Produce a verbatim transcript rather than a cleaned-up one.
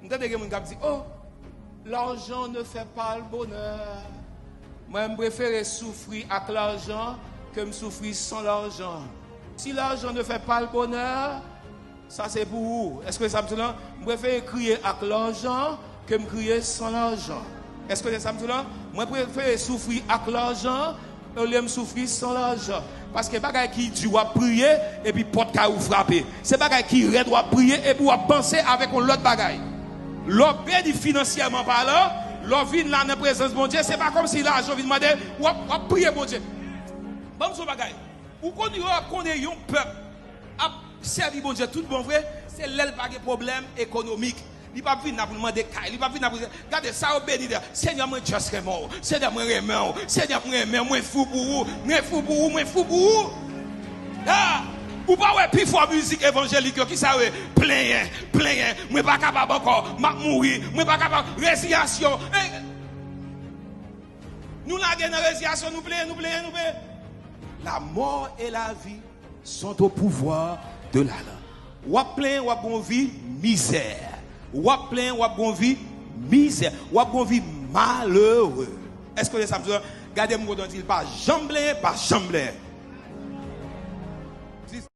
M tande gen moun k ap di, oh, l'argent ne fait pas le bonheur. Mwen, m prefere soufri ak lajan ke m soufri san lajan. Si l'argent ne fait pas le bonheur, sa se pou ou. Èske sa m di w lan? M prefere kriye ak lajan ke m kriye san lajan. Èske se sa m di w lan? Mwen prefere soufri ak lajan olye m soufri san lajan. Paske bagay ki di w ap priye, epi pòt kay ou frape. Se bagay ki rèd w ap priye, epi w ap panse avèk yon lòt bagay. Lè w beni finansyèman palan, lè w vin la nan prezans Bondye, se pa kòmsi lajan w vin mande, w ap, w ap priye Bondye. Ban m di w yon bagay. Ou konn yo ap konnen yon pèp ap sèvi Bondye tout bon vre, se lè l pa gen pwoblèm ekonomik. Li p ap vin la pou l mande kay. Li p ap vin la pou l... Gade sa yo beni de. Senyè, mwen just renmen w. Senyè, mwen renmen w. Senyè, mwen renmen w. Mwen fou pou ou. Mwen fou pou ou. Mwen fou pou ou. Ah! Ou pa wè pi fò mizik evanjelik yo? Kisa yo ye? Plenyen, plenyen. Mwen pa kapab ankò. M ap mouri. Mwen pa kapab. Reziyasyon. Eh! Nou lage nan reziyasyon, nou plenyen, nou plenyen, nou plenyen. La mort et la vie sont au pouvoir de la langue. W ap plenyen, w ap gon vi mizè. W ap plenyen, w ap gon vi mizè. W ap gon vi malere. Èske w te sa m di w lan? Gade m kote w di l pa janm plenyen, pa janm plenyen.